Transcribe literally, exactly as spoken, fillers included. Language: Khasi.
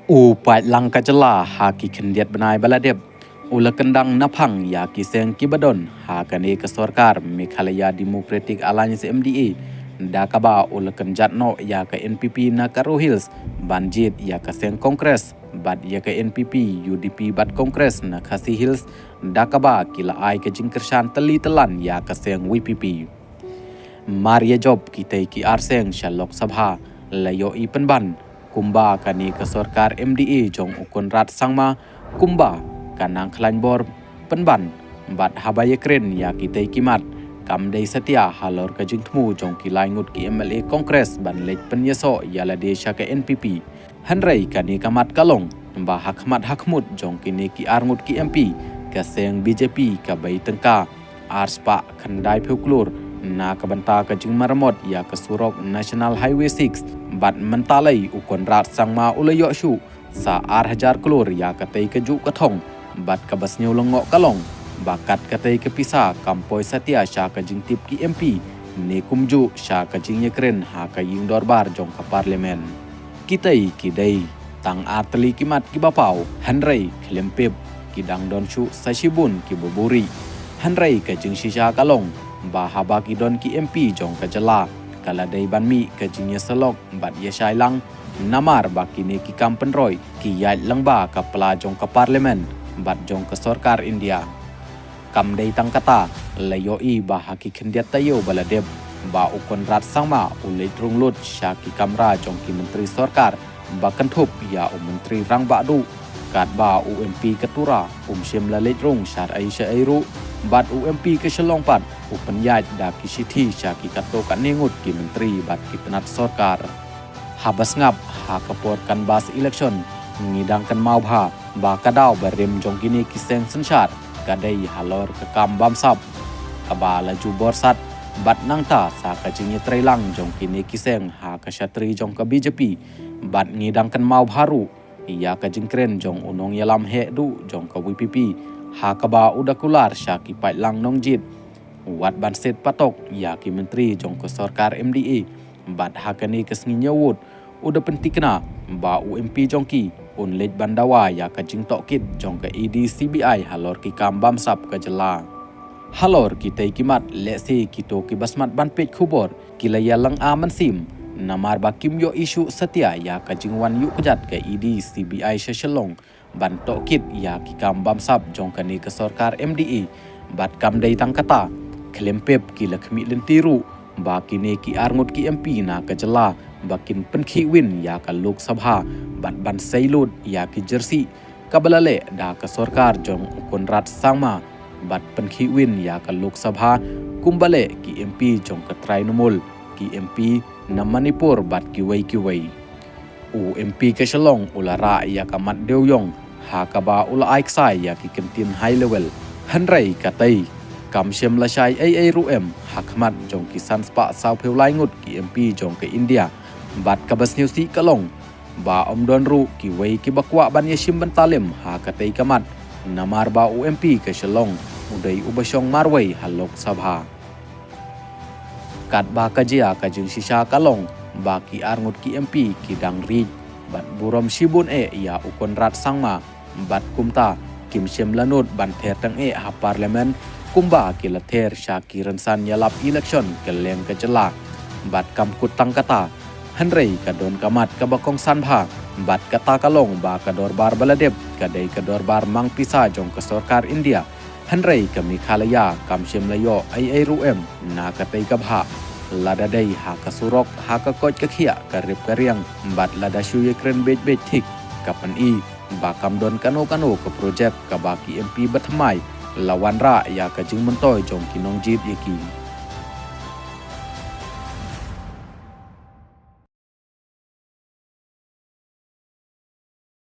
U paidlang ka jylla ha ki khyndiat bnai ba la dep u la kyndang naphang ïa ki seng kiba don ha kane ka sorkar Meghalaya Democratic Alliance M D A, da kaba u la kynjat noh ïa ka N P P na Garo Hills ban jied ïa ka seng Congress bad ïa ka N P P, U D P bad Congress na Khasi Hills, da kaba ki la ai ka jingkyrshan tylli tyllan ïa ka seng V P P. Mar ïa jop kitei ki ar seng sha Lok Sabha la ïohi pynban kumba kane ka sorkar M D A jong u Conrad Sangma kumba ka nang khlaiñ bor pynban, bad haba ïakren ïa kitei ki mat kam dei satia halor ka jingthmu jong ki lai ngut ki M L A Congress ban leit pynïasoh ïa lade sha ka N P P. Hynrei kane ka mat ka long ba ha khmat ha khmut jong kine ki ar ngut ki M P, ka seng B J P ka bei tyngka ar spah khyndai phew klur na ka bynta ka jingmaramot ïa ka surok National Highway six, bad mynta lei u Conrad Sangma u la ïoh shuh sa ar hajar klur ïa katei ka juh ka thong, bad kaba sniew lyngngoh ka long ba kat katei ka pisa kam poi satia sha ka jingtip ki M P ne kumjuh sha ka jingïakren ha ka ïing dorbar jong ka Parliament. Kitei ki dei tang ar tylli ki mat kiba paw, hynrei khlem pep ki dang don shuh sa shibun kiba buhrieh. Hynrei ka jingshisha ka long ba haba ki don ki M P jong ka jylla, ka la dei ban mih ka jingïasyllok bad ïashai lang, namar ba kine ki kam pynroi ki ïaid lyngba ka pla jong ka Parliament bad jong ka sorkar India. Kam dei tang kata, la ïohi ba ha ki khyndiat taïew ba la dep ba u Conrad Sangma u leit rung lut sha ki kamra jong ki myntri sorkar ba kynthup ïa u Myntri Rangbah Duh, katba u M P ka Tura um shym la leit rung sha ei sha ei ruh, bad u M P ka Shillong pat u pynïaid da ki shithi sha ki katto katne ngut ki myntri bad ki tnat sorkar. Haba sngap ha ka por canvass election, ngi dang kynmaw bha ba ka daw ba rim jong kine ki seng synshar ka dei halor ka kam bamsap kaba la ju borsat, bad nangta sa ka jingïatreilang jong kine ki seng ha ka shatri jong ka B J P, bad ngi dang kynmaw bha ruh ïa ka jingkren jong u nongïalam heh duh jong ka V P P ha kaba u da kular sha ki paidlang nongjied wat ban set patok ïa ki myntri jong ka sorkar M D A, bad ha kane ka sngi Ñiewut u da pyntikna ba u M P jong ki un leit ban dawa ïa ka jingtohkit jong ka E D C B I halor ki kam bamsap ka jylla. Halor kitei ki mat, lehse kito kiba smat ban peit khubor ki la ïalang a mynsiem, namar ba kim ïohi shuh satia ïa ka jingwan ïuh kjat ka E D C B I sha Shillong ban tohkit ïa ki kam bamsap jong kane ka sorkar M D A. Bad kam dei tang kata, khlem pep ki la khmih lynti ruh ba kine ki ar ngut ki M P na ka jylla ba kin pynkhih win ïa ka Lok Sabha bad ban sei lut ïa ki jersey kaba la leh da ka sorkar jong u Conrad Sangma, bad pynkhih win ïa ka Lok Sabha kumba leh ki M P jong ka Trinamool, ki M P na Manipur bad kiwei kiwei. U M P ka Shillong u la rah ïa ka mat dewïong ha kaba u la ai ksai ïa ki kyntien high level. Hynrei katei kam shym la shai ei ei ruh em ha khmat jong ki san spah saw phew lai ngut ki M P jong ka India. Bad kaba sniew sih ka long ba ym don ruh kiwei kiba kwah ban ïashim bynta lem ha katei ka mat, namar ba u M P ka Shillong u dei uba shong marwei ha Lok Sabha. Katba ka jia ka jingshisha ka long ba ki ar ngut ki M P ki dang rit bad burom shibun eh ïa u Conrad Sangma, bad kumta kim shym la nud ban ther tang eh ha Parliament kumba ki la ther sha ki rynsan ïalap election kylleng ka jylla. Bad kam kut tang kata, hynrei ka don ka mat kaba kongsan bha, bad kata ka long ba ka dorbar ba la dep ka dei ka dorbar mang pisa jong ka sorkar India. Hynrei ka Meghalaya kam shym la ïoh ei ei ruh em na katei ka bhah, lada dei ha ka surok, ha ka koit ka khiah, ka rep ka riang, bad lada shu ïakren beit beit thik, ka pyni ba kam don kano kano ka project kaba ki M P bathymmai la wanrah ïa ka jingmyntoi jong ki nongjied ïa ki.